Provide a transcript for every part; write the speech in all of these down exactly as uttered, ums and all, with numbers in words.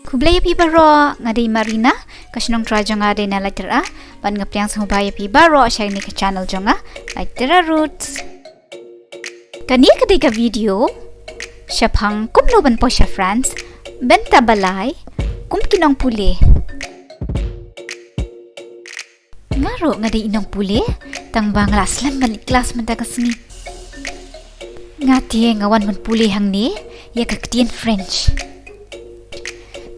Khublei ïa phi baroh, nga dei Marina, ka shnong trai jong nga dei na Laityra, bad nga pdiang sngewbha ïa phi baroh sha kane ka channel jong nga, Laityra Roots. Kane ka dei ka video shaphang kumno ban poi sha France bynta ba lai kum ki nongpule. Nga ruh nga dei i nongpule, tang ba nga la slem ban leit klas mynta ka sngi. Nga te nga wan ban pule hangne ïa ka ktien French.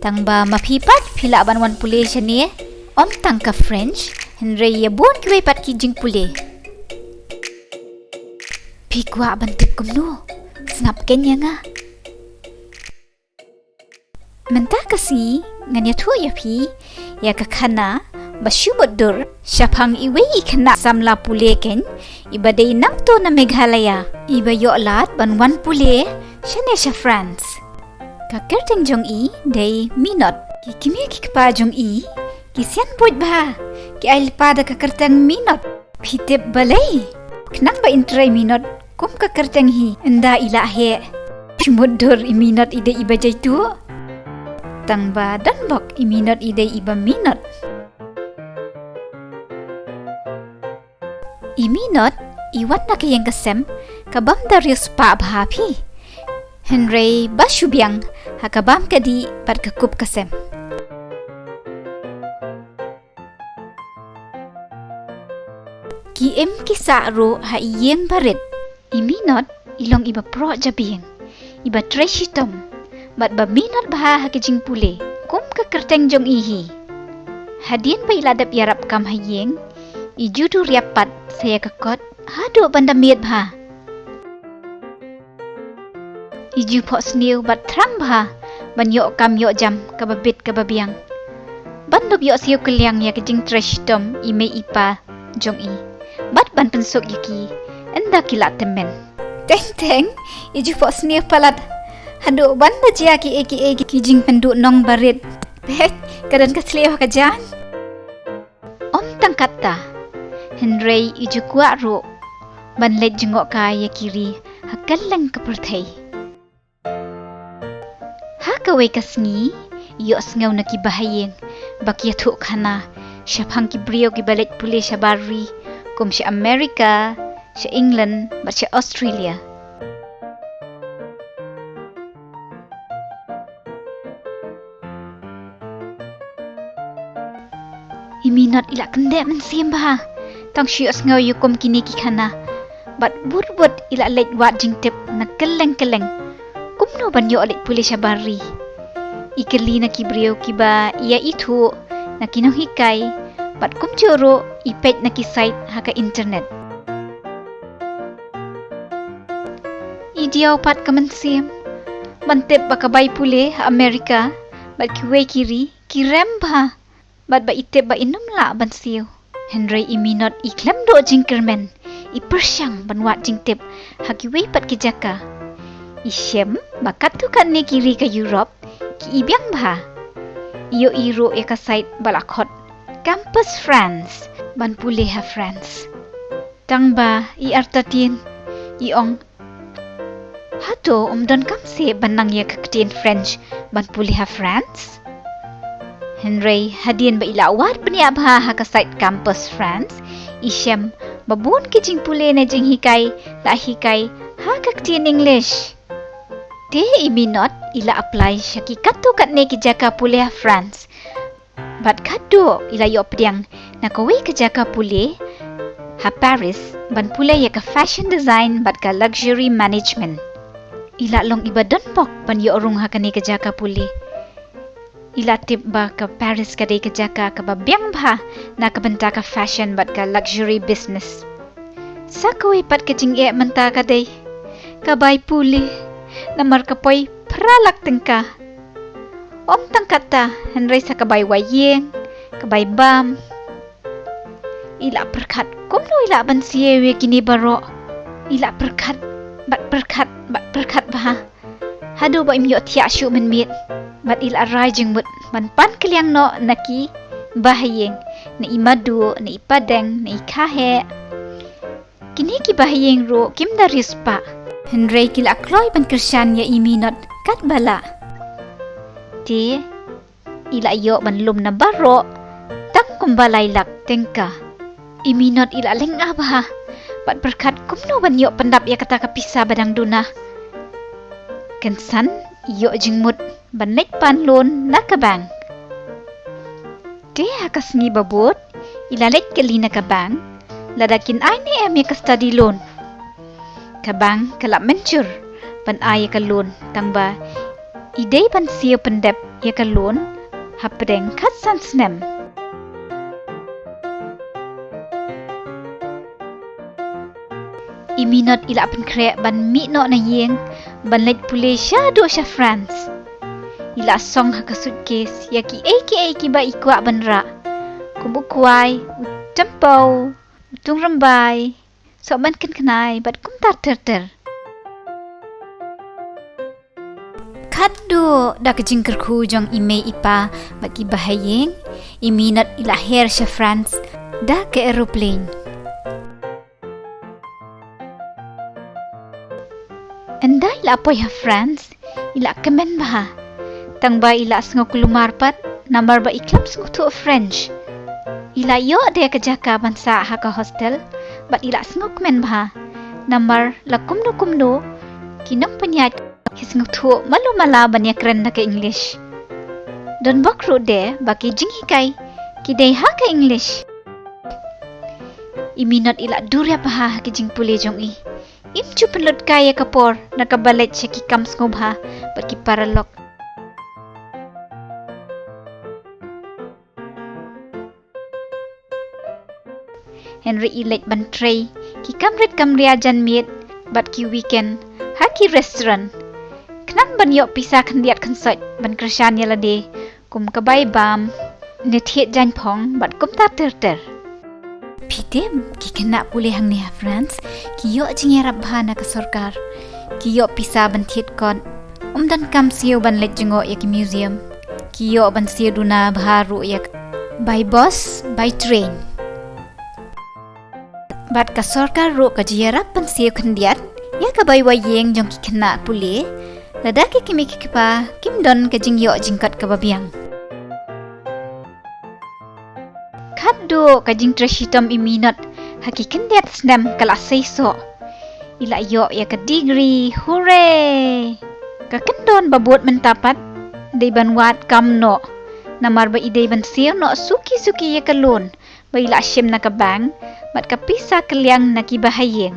Tang ba ma phi pat phi lah ban wan pule shane, ym tang ka French, hynrei ïa bun kiwei pat ki jingpule. Phi kwah ban tip kumno? Sngap keiñ ïa nga. Mynta ka sngi ngan ïathuh ïa phi ïa ka khana ba shu mutdur shaphang iwei i khynnah samla pule keiñ, iba dei nangto na Meghalaya, iba ïoh lad ban wan pule shane sha France. Ka kyrteng jong i dei Minot. Ki kmie ki kpa jong i ki sian buit bha, ki ai lypa da ka kyrteng Minot. Phi tip balei? Khnang ba in trei Minot kum ka kyrteng hi, ynda i la heh. Shu mutdur i Minot i dei iba jaituh. Tang ba don bok i Minot i dei iba minot. I Minot i wan na ka ïing ka sem ka bym da riewspah bha phi, hynrei ba shu biang ha ka bam ka dih bad ka kup ka sem. Ki im ki sah ruh ha i ïing barit. I Minot i long iba proh jabieng, iba trei shitom, bad ba minot bha ha ki jingpule, kum ka kyrteng jong i hi. Hadien ba i la dep ïarap kam ha ïing, i ju duriap pat sa ïa ka kot haduh ban da miet bha. I ju phohsniew bad thrang bha ban ïoh kam ïoh jam kaba bit kaba biang, ban dup ïoh siew kylliang ïa ka jingtrei shitom i mei i pa jong i, bad ban pynsuk ïa ki ynda ki la tymmen. Teng teng, i ju phohsniew palat haduh ban da jia kiei kiei ki jingpynduh nongbarit. Peit, ka don ka thliew ha ka jaiñ. Ym tang katta, hynrei i ju kwah ruh ban leit jngoh kai ïa ki ri ha kylleng ka pyrthei. Ha kawei ka sngi, i ïohsngew na ki bahaïing ba ki ïathuh khana shaphang ki briew kiba leit pule shabar ri, kum sha America, sha England bad sha Australia. I Minot i la kyndeh mynsiem bha tang shu ïohsngew ïa kum kine ki khana, bad bud bud i la leit wad jingtip na kylleng kylleng kumno ban ïoh leit pule shabar ri. I kylli na ki briew kiba i ïa ithuh, na ki nonghikai, bad kumjuh ruh i peit na ki site ha ka internet. I diaw pat ka mynsiem ban tip ba ka bai pule ha America bad kiwei ki ri ki rem bha, bad ba i tip ba in ym lah ban siew. Hynrei i Minot i khlem duh jingkyrmen, i pyrshang ban wad jingtip ha kiwei pat ki jaka. I shem ba katto katne ki ri ka Europe ki i biang bha. I ïohi ruh ïa ka site ba la khot Campus France, ban pule ha France. Tang ba i artatien, i ong, hato ym donkam seh ban nang ïa ka ktien French ban pule ha France? Hynrei hadien ba i la wad bniah bha ha ka site Campus France, i shem ba bun ki jingpule ne jinghikai la hikai ha ka ktien English. Te i Minot i la apply sha ki katto katne ki jaka pule ha France. Bad khadduh i la ïoh pdiang na kawei ka jaka pule ha Paris ban pule ïa ka fashion design bad ka luxury management. I la long iba donbok ban ïoh rung ha kane ka jaka pule. I la tip ba ka Paris ka dei ka jaka kaba biang bha na ka bynta ka fashion bad ka luxury business. Sa kawei pat ka jingeh mynta ka dei ka bai pule, namar ka poi phra lak tyngka. Ym tang katta, hynrei sa ka bai wai ïing, ka bai bam. I la pyrkhat kumno i lah ban siew ïa kine baroh. I la pyrkhat bad pyrkhat bad pyrkhat bha, haduh ba im ïoh thiah shuh mynmiet. Bad i la rai jingmut ban pan kylliang noh na ki bahaïing, na i Madu, na i Padeng, na i Khaheh. Kine ki bahaïing ruh kim da riewspah, hynrei ki la kloi ban kyrshan ïa i Minot katba lah. Te i la ïoh ban lum na baroh tang kumba lai lak tyngka. I Minot i la lyngngoh bha bad pyrkhat kumno ban ïoh pyndap ïa kata ka pisa ba dang duna. Kynsan i ïoh jingmut ban leit pan loan na ka bank. Te ha ka sngi ba bud i la leit kylli na ka bank lada kin ai ne em ïa ka study loan. Ka bank ka la mynjur ban ai ïa ka loan, tang ba i dei ban siew pyndep ïa ka loan hapdeng khatsan snem. I Minot i la pynkhreh ban mih noh na ïing ban leit pule shaduh sha France. I la song ha ka suitcase ïa kiei kiei kiba i kwah ban rah, kum u kwai, u tympew, u tungrymbai, sohmynken khnai bad kumta ter ter. Khadduh da ka jingkyrkhu jong i mei i pa bad ki bahaïing, i Minot i la her sha France da ka aeroplane. Ynda i la poi ha France i la kmen bha, tang ba i la sngew kulmar pat namar ba i khlem sngewthuh French. I la ïoh de ka jaka ban sah ha ka hostel bad i la sngewkmen bha namar la kumno kumno ki nongpynïaid ki sngewthuh malu mala ban ïakren da ka English. Don bok ruh de ba ki jinghikai ki dei ha ka English. I Minot i la duriap bha ha ki jingpule jong i. Im ju pynlut kai ïa ka por na kaba leit sha ki kam sngewbha bad ki paralok. Hynrei i leit ban trei ki kam rit kam ria janmiet bad ki weekend ha ki restaurant, khnang ban ïoh pisa khyndiat khynsoit ban kyrshan ïa lade kum ka bai bam ne thied jaiñphong bad kumta ter ter. Phi tip, ki khynnah pule hangne ha France ki ïoh jingïarap bha na ka sorkar. Ki ïoh pisa ban thied kot. Ym donkam siew ban leit jngoh ïa ki museum. Ki ïoh ban siew duna bha ruh ïa ka bai bus, bai train. Bad ka sorkar ruh ka ju ïarap ban siew khyndiat ïa ka bai wai ïing jong ki khynnah pule lada ki kmie ki kpa kim don ka jingïoh jingkot kaba biang. Khadduh ka jingtrei shitom i Minot ha ki khyndiat snem ka la seisoh. I la ïoh ïa ka degree, hooray! Ka kyndon ba bud mynta pat dei ban wad kam noh, namar ba i dei ban siew noh suki suki ïa ka loan ba i la shim na ka bank bad ka pisa kylliang na ki bahaïing.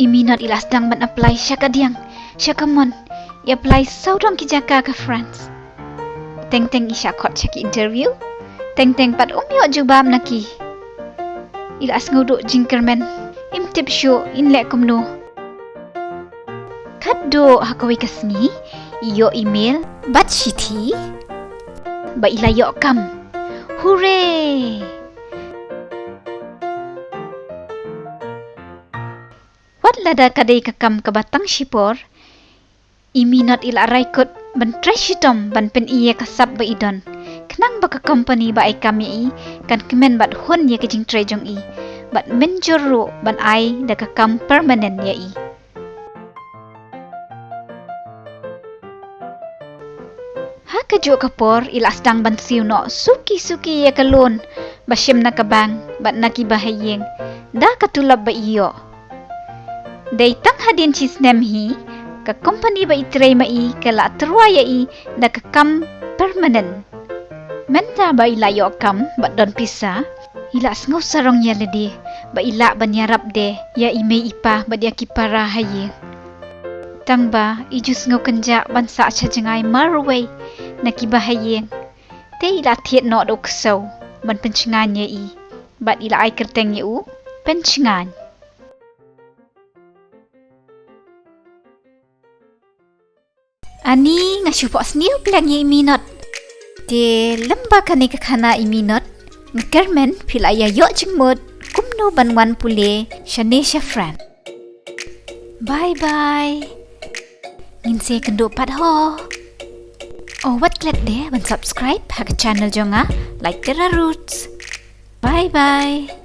I Minot i la sdang ban apply sha kadiang sha kamon, i apply sawdong ki jaka ka France. Teng teng i shah khot sha ki interview, teng teng pat um ïoh jubab na ki. I la sngew duh jingkyrmen, im tip shuh in leh kumno. Khadduh ha kawei ka sngi i ïoh email bad shithi ba i la ïoh kam. Hooray! Wat lada ka dei ka kam kaba tang shipor, i Minot i la rai kut ban trei shitom ban pyni ïa ka sap ba i don, khnang ba ka company ba ai kam ïa i kan kmen bad hun ïa ka jingtrei jong i bad mynjur ruh ban ai da ka kam permanent ïa i. Ha kajuh ka por i la sdang ban siew noh suki suki ïa ka loan ba shim na ka bank bad na ki bahaïing da ka tulop ba i ïoh. Dei tang hadien shi snem hi ka company ba i trei ma i ka la tyrwa ïa i da ka kam permanent. Mynta ba i la ïoh kam bad don pisa, i la sngew sarong ïa lade ba i lah ban ïarap de ïa i mei i pa bad ïa ki para ha ïing. Tang ba i ju sngew kynjah ban sah sha jngai marwei na ki bahaïing, te i la thied noh da u ksew ban pynshngaiñ ïa i bad i la ai kyrteng ïa u Pynshngaiñ. Ani, nga shu pok sniew pleng ïa i Minot. Te lem bad kane ka khana i Minot, nga kyrmen phi la ïa ïoh jingmut kumno ban wan pule shane sha France. Bye bye. Ngin sa ïakynduh pat ho. Oh, wat klet de ban subscribe ha ka channel jong nga, Laitera Roots. Bye bye.